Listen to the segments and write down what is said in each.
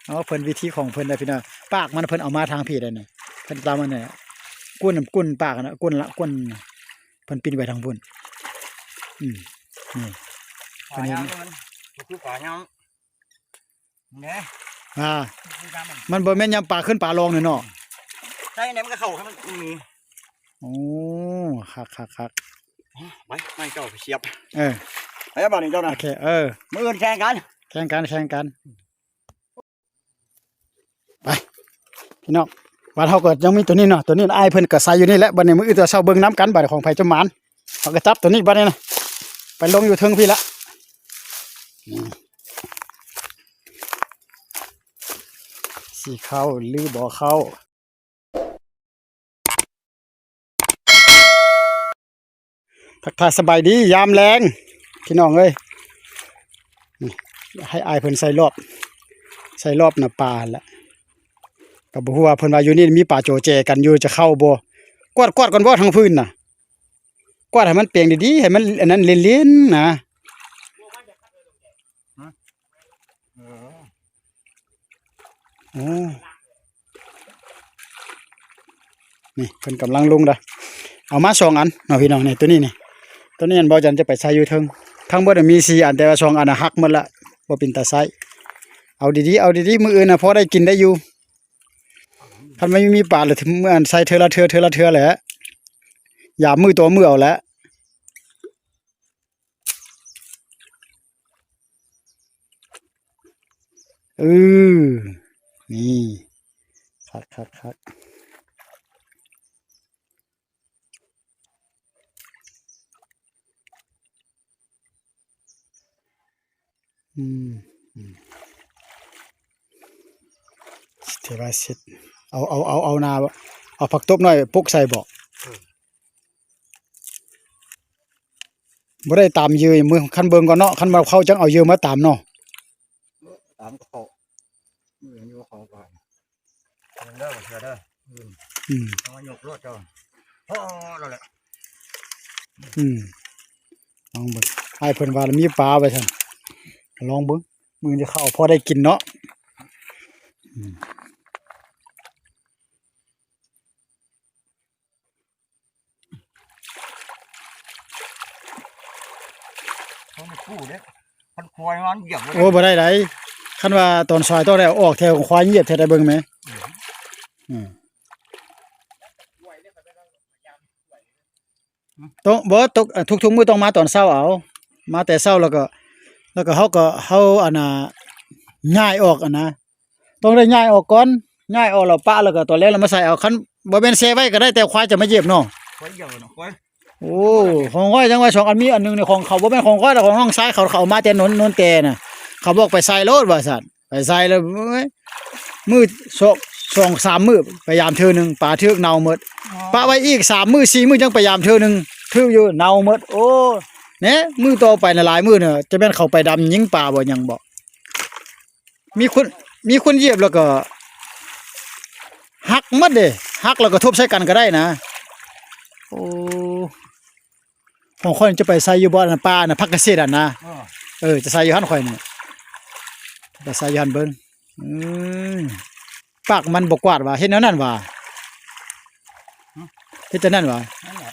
ເອົາ ເພິ່ນວິທີຂອງເພິ່ນໄດ໋ພີ່ນ້ອງ. ປາກມັນເພິ່ນເອົາມາທາງພີ້ໄດ໋ນີ້ ເພິ່ນຕາມອັນນີ້ ກຸ້ນ ກຸ້ນປາກນະ ກຸ້ນລະ ກຸ້ນ ເພິ່ນປິ່ນໄວ້ທາງພຸ້ນ. ອືມ ນີ້ ປາຫຍັງມັນ ມັນຄືປາຫຍັງ ນີ້ ອ່າ ມັນບໍ່ແມ່ນຍາມປາຂຶ້ນປາລອງນີ້ເນາະ ໃສ່ແນມກໍເຂົ້າໃຫ້ມັນມີ. ໂອ້ ຄັກໆໆ ໄປ ໄມ້ເຈົ້າໄປສຽບ. ເອີ ໄປບາດນີ້ເຈົ້ານະ ໂອເຄ ເອີ ມື້ອື່ນແຂ່ງກັນ ແຂ່ງກັນ ແຂ່ງກັນ. ໄປ ພີ່ນ້ອງ ບາດເຮົາກໍຍັງມີຕົວນີ້ເນາະ ຕົວນີ້ອ້າຍເພິ່ນກໍໃສ່ຢູ່ນີ້ແຫຼະ. ບາດນີ້ມື້ອື່ນຕອນເຊົ້າເບິ່ງນຳກັນ ບາດຂອງໃຜຈະໝານ ເຮົາກໍຈັບຕົວນີ້ບາດນີ້ນະ ໄປລົງຢູ່ເທິງພີ້ລະ ນີ້ ຊິເຂົ້າຫຼືບໍ່ເຂົ້າ. ທັກທາຍສະບາຍດີຍາມແລງພີ່ນ້ອງເອີຍ. ນີ້ ໃຫ້ອ້າຍເພິ່ນໃສ່ລອບ ໃສ່ລອບນະປາຫັ້ນແຫຼະ. ກໍບໍ່ຮູ້ວ່າເພິ່ນວ່າຢູ່ນີ້ມີປາໂຈແຈກັນຢູ່ ຈະເຂົ້າບໍ່. ກວາດ ກວາດກ່ອນບໍ່ທາງພື້ນນະ ກວາດໃຫ້ມັນແປງດີໆ ໃຫ້ມັນອັນນັ້ນເລນໆນະ. ເອີ ໂອ້ ນີ້ເພິ່ນກຳລັງລົງເດີ. ເອົາມາສອງອັນເນາະພີ່ນ້ອງ ນີ້ ຕົວນີ້ນີ້ ຕົວນີ້ອັນບໍ່ຈັນຈະໄປໃສ່ຢູ່ເທິງ. ທັງເບິດມີສີ່ອັນ ແຕ່ວ່າສອງອັນນະຫັກໝົດລະ ບໍ່ເປັນຕາໃຊ້. ເອົາດີໆ ເອົາດີໆ ມື້ອື່ນນະພໍໄດ້ກິນໄດ້ຢູ່. ຄັນມັນມີປາລະ ມື້ອັນໃສ່ເທື່ອລະເທື່ອ ເທື່ອລະເທື່ອແຫຼະ ຢາມມື້ຕໍ່ມື້ເອົາແຫຼະ. ເອີ ນີ້ ຄັກໆໆ. ອືມ ອືມ ເທວາເຊັດ ເອົາ ເອົາ ເອົາ ເອົາໜ້າ ເອົາຜັກຕົບໜ້ອຍປົກໃສ່ບໍ? ເອີ ບໍ່ໄດ້ຕາມເຫຍື່ອ ມື້ ຄັນເບິ່ງກ່ອນເນາະ ຄັນວ່າເຂົ້າຈັ່ງເອົາເຫຍື່ອມາຕາມເນາະ ຕາມກໍເຂົ້າ ເອີ ຢູ່ເຂົ້າກໍ ເບິ່ງເດີ ເຊື່ອເດີ ອືມ ອືມ ເອົາມາຍົກໂລດເຈົ້າ ພໍແລ້ວແຫຼະ ອືມ ລອງເບິ່ງ ອ້າຍເພິ່ນວ່າມີປາວ່າຊັ້ນ ກໍລອງເບິ່ງ ມື້ນີ້ເຂົ້າພໍໄດ້ກິນເນາະ ອືມ. ເຂົາບໍ່ກູ້ເດ້ ຄັນຄວາຍມັນຢຽບ ໂອ້ ບໍ່ໄດ້ໃດ ຄັນວ່າຕອນສາຍຕ້ອງໄດ້ເອົາອອກແທ້ ຄວາຍຢຽບແທ້ ໄດ້ເບິ່ງແມ ອືມ ອືມ ຕ້ອງ ບໍ່ ຕົກ ທຸກໆມື້ຕ້ອງມາຕອນເຊົ້າເອົາ ມາແຕ່ເຊົ້າ ແລ້ວກໍ ແລ້ວກໍເຮົາກໍ ເຮົາ ອັນນ່າ ຍ້າຍອອກ ອັນນ່າ ຕ້ອງໄດ້ຍ້າຍອອກກ່ອນ ຍ້າຍອອກແລ້ວປະ ແລ້ວກໍຕອນແລງແລ້ວມາໃສ່ເອົາ ຄັນບໍ່ແມ່ນແຊ່ໄວ້ກໍໄດ້ ແຕ່ຄວາຍຈະມາຢຽບເນາະ ຄວາຍຢຽບເນາະ ຄວາຍ ໂອ້ ຂອງຂ້ອຍຈັ່ງວ່າສອງອັນ ມີອັນໜຶ່ງນີ້ຂອງເຂົາ ບໍ່ແມ່ນຂອງຂ້ອຍດອກ ຂອງນ້ອງຊາຍເຂົາ ເຂົາເອົາມາແຕ່ໂນນ ໂນນແຕ່ນະ ເຂົາບອກໄປໃສ່ໂລດວ່າຊັ້ນ ໄປໃສ່ແລ້ວ ເອີຍ ມື້ສອງ ສອງສາມມື້ ໄປຢາມເທື່ອໜຶ່ງ ປາຖືກເນົ່າໝົດ ອໍ ປະໄວ້ອີກສາມມື້ ສີ່ມື້ ຈັ່ງໄປຢາມເທື່ອໜຶ່ງ ຖືກຢູ່ ເນົ່າໝົດ ໂອ້ ແນ່ ມື້ຕໍ່ໄປນະ ຫຼາຍມື້ນະ ຈະແມ່ນເຂົາໄປດຳຍິງປາບໍ່ ຫຍັງບໍ່ ມີຄົນ ມີຄົນຢຽບແລ້ວກໍຫັກໝົດເດ້ ຫັກແລ້ວກະທົບໃສ່ກັນກໍໄດ້ນະ ໂອ້ ຂອງຂ້ອຍຈະໄປໃສ່ຢູ່ບ່ອນອັນປ່ານະ ຜັກກະເສດຫັ້ນນະ ເອີ ເອີ ຈະໃສ່ຢູ່ຫັ້ນ ຂ້ອຍນີ້ ໄປໃສ່ຢູ່ຫັ້ນເບິ່ງ ອືມ ປາກມັນບໍ່ກວາດຫວາ ເຮັດແນວນັ້ນຫວາ ຫຶ ເຮັດຈັ່ງນັ້ນຫວາ ນັ້ນແຫຼະ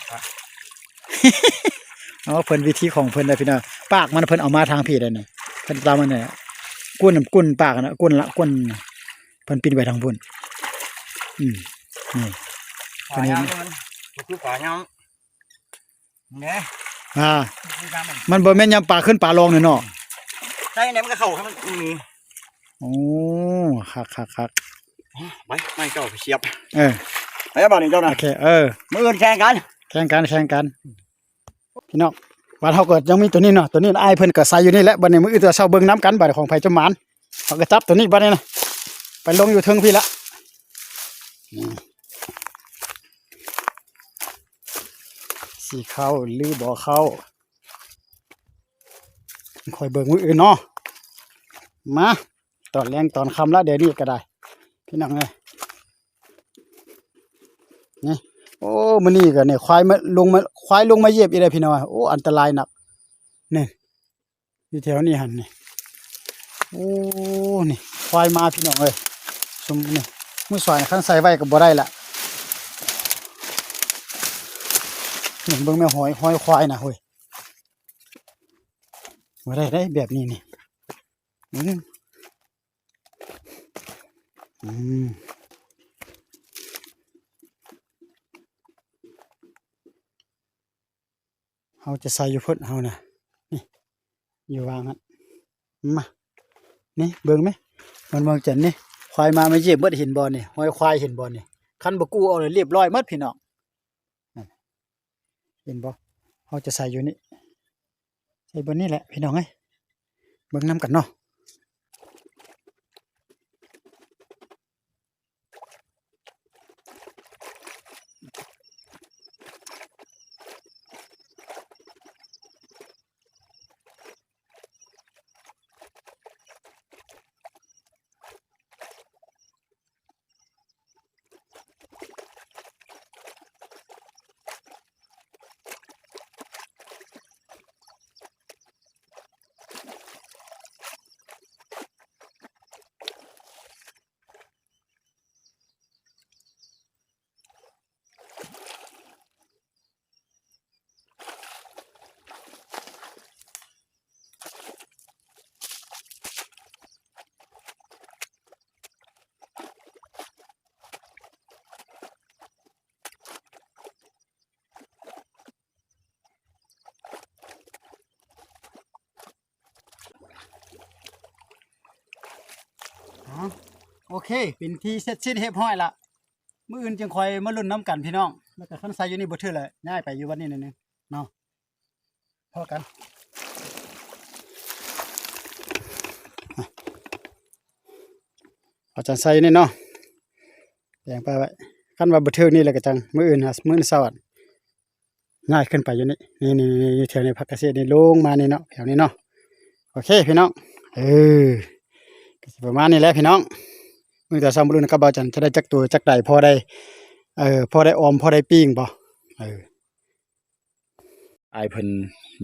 ເອົາ ເພິ່ນວິທີຂອງເພິ່ນໄດ໋ພີ່ນ້ອງ ປາກມັນເພິ່ນເອົາມາທາງພີ້ໄດ໋ນີ້ ເພິ່ນຕາມອັນນີ້ ກຸ້ນ ກຸ້ນປາກນະ ກຸ້ນລະ ກຸ້ນ ເພິ່ນປິ່ນໄວ້ທາງພຸ້ນ ອືມ ນີ້ ປາຫຍັງມັນ ມັນຄືປາຫຍັງ ນີ້ ອ່າ ມັນບໍ່ແມ່ນຍາມປາຂຶ້ນປາລອງນີ້ເນາະ ໃສ່ແນມກໍເຂົ້າໃຫ້ມັນມີ ໂອ້ ຄັກໆໆ ໄປ ໄມ້ເຈົ້າໄປສຽບ ເອີ ໄປບາດນີ້ເຈົ້ານະ ໂອເຄ ເອີ ມື້ອື່ນແຂ່ງກັນ ແຂ່ງກັນ ແຂ່ງກັນ ພີ່ນ້ອງ ບາດເຮົາກໍຍັງມີຕົວນີ້ເນາະ ຕົວນີ້ອ້າຍເພິ່ນກໍໃສ່ຢູ່ນີ້ແຫຼະ ບາດນີ້ມື້ອື່ນຕອນເຊົ້າເບິ່ງນຳກັນ ບາດຂອງໃຜຈະໝານ ເຮົາກໍຈັບຕົວນີ້ບາດນີ້ນະ ໄປລົງຢູ່ເທິງພີ້ລະ ນີ້ ຊິເຂົ້າຫຼືບໍ່ເຂົ້າ ຄ່ອຍເບິ່ງມື້ອື່ນເນາະ ມາ ຕອນແລງຕອນຄ່ຳລະ ດຽວນີ້ກໍໄດ້ ພີ່ນ້ອງເອີຍ ນີ້ ໂອ້ ມື້ນີ້ກໍນີ້ ຄວາຍມາ ລົງມາ ຄວາຍລົງມາຢຽບອີກແລ້ວ ພີ່ນ້ອງ ໂອ້ ອັນຕະລາຍໜັກ ນີ້ ຢູ່ແຖວນີ້ຫັ້ນນີ້ ໂອ້ ນີ້ຄວາຍມາພີ່ນ້ອງເອີຍ ຊຸມນີ້ ມື້ສວຍນະ ຄັນໃສ່ໄວ້ກໍບໍ່ໄດ້ລະ ນີ້ເບິ່ງແມ່ ຮອຍ ຮອຍຄວາຍນະ ໂອ້ຍ ບໍ່ໄດ້ເດ້ແບບນີ້ນີ້ ອືມ ອືມ ເຮົາຈະໃສ່ຢູ່ພຸ້ນເຮົານະ ນີ້ ຢູ່ວາງຫັ້ນ ມາ ນີ້ເບິ່ງແມ ມັນເບິ່ງຈັ່ງນີ້ ຄວາຍມາ ມາຢຽບໝົດ ເຫັນບໍ່ນີ້ ຮອຍຄວາຍເຫັນບໍ່ນີ້ ຄັນບໍ່ກູ້ອອກລຽບຮ້ອຍໝົດພີ່ນ້ອງ ເຫັນບໍ່ ເຮົາຈະໃສ່ຢູ່ນີ້ ໃສ່ບ່ອນນີ້ແຫຼະພີ່ນ້ອງເອີຍ ເບິ່ງນຳກັນເນາະ. ອາ ໂອເຄ ເປັນທີ່ເສັດສິ້ນຮຽບຮ້ອຍລະ ມື້ອື່ນຈຶ່ງຄ່ອຍມາລຸ້ນນຳກັນພີ່ນ້ອງ ແລ້ວກໍຄັນໃສ່ຢູ່ນີ້ບໍ່ຖືກແລ້ວ ຍ້າຍໄປຢູ່ວັດນີ້ໜ້ອຍໜຶ່ງເນາະ ພໍ້ກັນ ເອົາຈັ່ງໃສ່ນີ້ເນາະ ແປງໄປໄວ້ ຄັນວ່າບໍ່ຖືກນີ້ແລ້ວກໍຈັ່ງ ມື້ອື່ນຫາ ມື້ເຊົ້າ ຍ້າຍຂຶ້ນໄປຢູ່ນີ້ ນີ້ໆໆ ຢູ່ແຖວນີ້ ຜັກກະເສດນີ້ລົງມານີ້ເນາະ ແຖວນີ້ເນາະ ໂອເຄພີ່ນ້ອງ ເອີ ກໍຊິປະມານນີ້ແຫຼະພີ່ນ້ອງ ມື້ຕອນເຊົ້າມື້ອື່ນກັບບ່າວຈັນຈະໄດ້ຈັກໂຕຈັກໃດ ພໍໄດ້ ເອີ ພໍໄດ້ອອມ ພໍໄດ້ປີ້ງບໍ່ ເອີ ອ້າຍເພິ່ນ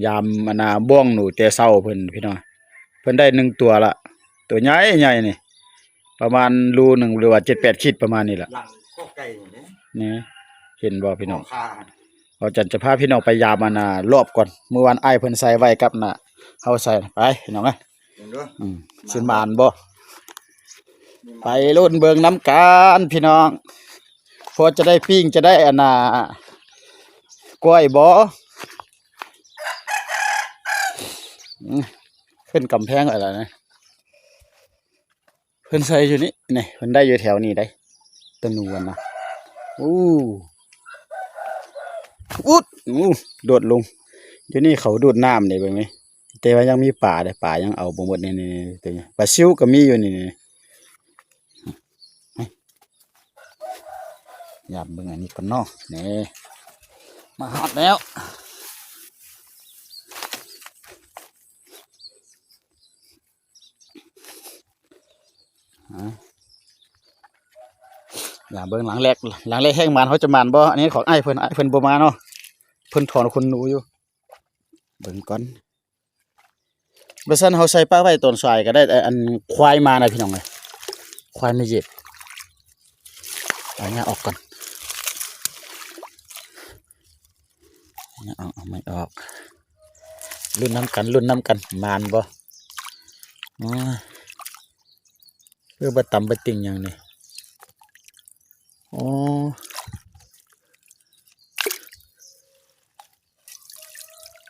ຍາມອັນນ່າ ບ່ອງໜູແຕ່ເຊົ້າເພິ່ນພີ່ນ້ອງ ເພິ່ນໄດ້ໜຶ່ງຕົວລະ ຕົວໃຫຍ່ໆ ນີ້ ປະມານໂລໜຶ່ງ ຫຼືວ່າເຈັດແປດຂີດປະມານນີ້ລະ ຫຼັງຄອກໄກ່ນີ້ເດ້ ນີ້ ເຫັນບໍ່ພີ່ນ້ອງ ເຮົາຈັນຈະພາພີ່ນ້ອງໄປຢາມອັນນ່າ ລອບກ່ອນ ມື້ວານອ້າຍເພິ່ນໃສ່ໄວ້ກັບອັນນ່າ ເຮົາໃສ່ ໄປພີ່ນ້ອງເອີຍ ເບິ່ງດູ ອືມ ຊິໝານບໍ່ ໄປລຸ້ນເບິ່ງນຳກັນພີ່ນ້ອງ ພໍຈະໄດ້ປີ້ງ ຈະໄດ້ອັນນ່າ ກ້ອຍບໍ່ ອືມ ຂຶ້ນກຳແພງໄປແລ້ວນະ ເພິ່ນໃສ່ຢູ່ນີ້ ນີ້ ເພິ່ນໄດ້ຢູ່ແຖວນີ້ໄດ໋ ຕະໜູນນະ ໂອ້ ອຸດ ໂອ້ ໂດດລົງ ຢູ່ນີ້ເຂົາດູດນ້ຳເດ້ ເບິ່ງນີ້ ແຕ່ວ່າຍັງມີປາເດ້ ປາຍັງເອົາບໍ່ໝົດ ນີ້ໆ ປາຊິວກໍມີຢູ່ນີ້ ນີ້ ຢາມເບິ່ງອັນນີ້ກ່ອນເນາະ ນີ້ ມາຮອດແລ້ວ ຢາມເບິ່ງຫຼັງແລກ ຫຼັງແລກແຮງໝານ ເຮົາຈະໝານບໍ່ ອັນນີ້ຂອງອ້າຍເພິ່ນ ອ້າຍເພິ່ນບໍ່ມາເນາະ ເພິ່ນຖອນຂົນໜູຢູ່ ເບິ່ງກ່ອນ ບໍ່ຊັ້ນເຮົາໃສ່ປະໄວ້ຕອນສາຍກໍໄດ້ ແຕ່ອັນຄວາຍມານະພີ່ນ້ອງເອີຍ ຄວາຍມາຢຽບ ເອົາຫຍ້າອອກກ່ອນ ເອົາ ເອົາໄມ້ອອກ ລຸ້ນນຳກັນ ລຸ້ນນຳກັນ ໝານບໍ່ ໂອ້ຍ ຄືບໍ່ຕຳບໍ່ຕິ່ງຫຍັງນີ້ ໂອ້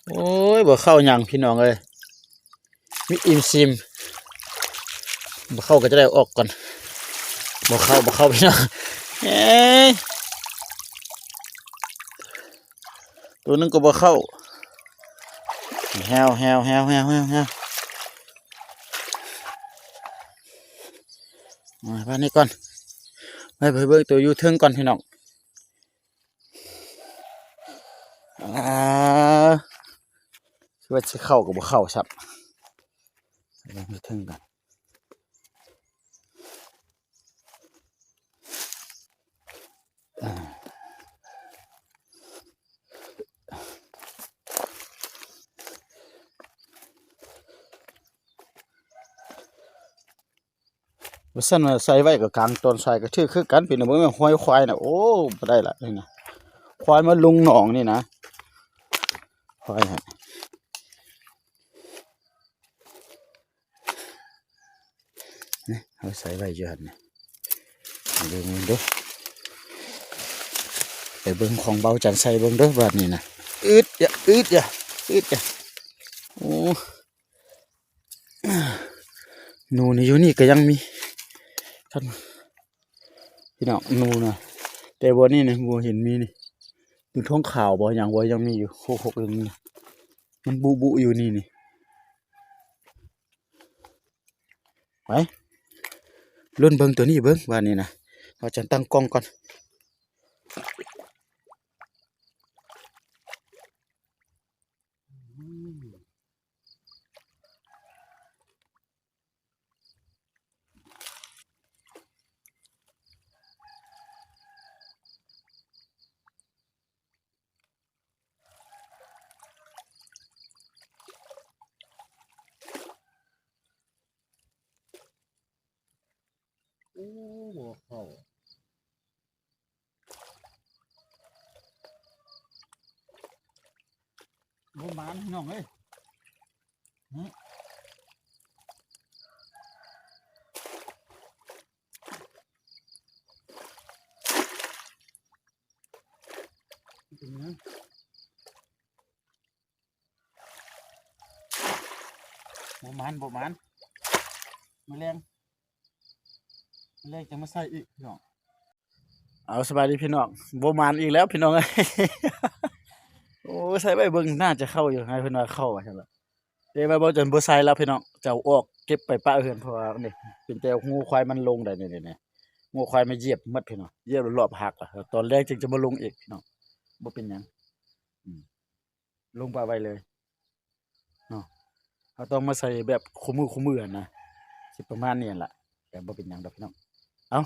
ໂອ້ຍ ບໍ່ເຂົ້າຫຍັງພີ່ນ້ອງເອີຍ ມີອີ່ມຊີມ ບໍ່ເຂົ້າກໍຈະໄດ້ເອົາອອກກ່ອນ ບໍ່ເຂົ້າ ບໍ່ເຂົ້າພີ່ນ້ອງ ເອີຍ ໂຕໜຶ່ງກໍບໍ່ເຂົ້າ ແຮວ ແຮວ ແຮວ ແຮວ ແຮວ ແຮວ ມາບ້ານນີ້ກ່ອນ ໄປ ໄປເບິ່ງໂຕຢູ່ເທິງກ່ອນພີ່ນ້ອງ ອ່າ ຄືວ່າຊິເຂົ້າກໍບໍ່ເຂົ້າຊ້ຳ ເບິ່ງເທິງກ່ອນ ອ່າ. ວ່າຊັ້ນວ່າໃສ່ໄວ້ກໍກາງຕອນສາຍກໍຖືກຄືກັນ ພີ່ນ້ອງ. ເບິ່ງແມ່ນຄວາຍ ຄວາຍນະ ໂອ້ ບໍ່ໄດ້ລະນີ້ນະ ຄວາຍມາລົງໜອງນີ້ນະ ຄວາຍຫັ້ນ. ນີ້ ເຮົາໃສ່ໄວ້ຢູ່ຫັ້ນນີ້ ເບິ່ງເບິ່ງເດີ້ ໄປເບິ່ງຂອງເບົາຈັນໃສ່ເບິ່ງເດີ້ ບາດນີ້ນະ. ອືດຢະ ອືດຢະ ອືດຢະ ໂອ້ ໜູນີ້ຢູ່ນີ້ກໍຍັງມີ ທ່ານ ພີ່ນ້ອງ ໜູນະ ແຕ່ບ່ອນນີ້ນະບໍ່ເຫັນມີນີ້ ຢູ່ທ້ອງຂາວບໍ່ຫຍັງບໍ່ ຍັງມີຢູ່ ຫົກໆ ຢູ່ນີ້ນະ ມັນບຸໆ ຢູ່ນີ້ນີ້. ໄປລຸ້ນເບິ່ງໂຕນີ້ເບິ່ງ ບາດນີ້ນະ ເຮົາຈະຕັ້ງກ້ອງກ່ອນ. ໂອ້ ບໍ່ເຂົ້າ ບໍ່ໝານພີ່ນ້ອງເອີຍ. ຫື ເປັນຫຍັງ? ບໍ່ໝານ ບໍ່ໝານ ມື້ແລງ ມື້ແລງຈະມາໃສ່ອີກພີ່ນ້ອງ. ເອົາ ສະບາຍດີພີ່ນ້ອງ ບໍ່ໝານອີກແລ້ວພີ່ນ້ອງເອີຍ. ໂອ້ ໃສ່ໄວ້ເບິ່ງໜ້າຈະເຂົ້າຢູ່ ໃຫ້ເພິ່ນວ່າເຂົ້າວ່າຊັ້ນລະ ແຕ່ວ່າບໍ່ຈັນບໍ່ໃສ່ແລ້ວພີ່ນ້ອງ ຈະເອົາອອກເກັບໄປປະເຮືອນ ເພາະວ່ານີ້ເປັນແຕ່ງົວຄວາຍມັນລົງໄດ໋ ນີ້ໆ ງົວຄວາຍມາຢຽບໝົດພີ່ນ້ອງ ຢຽບລອບຫັກລະ ຕອນແລງຈຶ່ງຈະມາລົງອີກພີ່ນ້ອງ ບໍ່ເປັນຫຍັງ ອືມ ລົງປະໄວ້ເລີຍເນາະ ເຮົາຕ້ອງມາໃສ່ແບບຄູ່ມື້ໆຫັ້ນນະ ຊິປະມານນີ້ຫັ້ນລະ ແຕ່ບໍ່ເປັນຫຍັງດອກພີ່ນ້ອງ. ເອົ້າ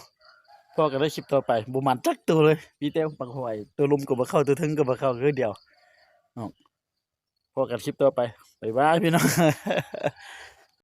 ພໍ້ກັນໃນຄລິບຕໍ່ໄປ ບໍ່ໝານຈັກໂຕເລີຍ ມີແຕ່ບັກຫອຍ ໂຕລຸ່ມກໍບໍ່ເຂົ້າ ໂຕເທິງກໍບໍ່ເຂົ້າຄືດຽວເນາະ. ພໍ້ກັນຄລິບຕໍ່ໄປ ບາຍບາຍພີ່ນ້ອງ.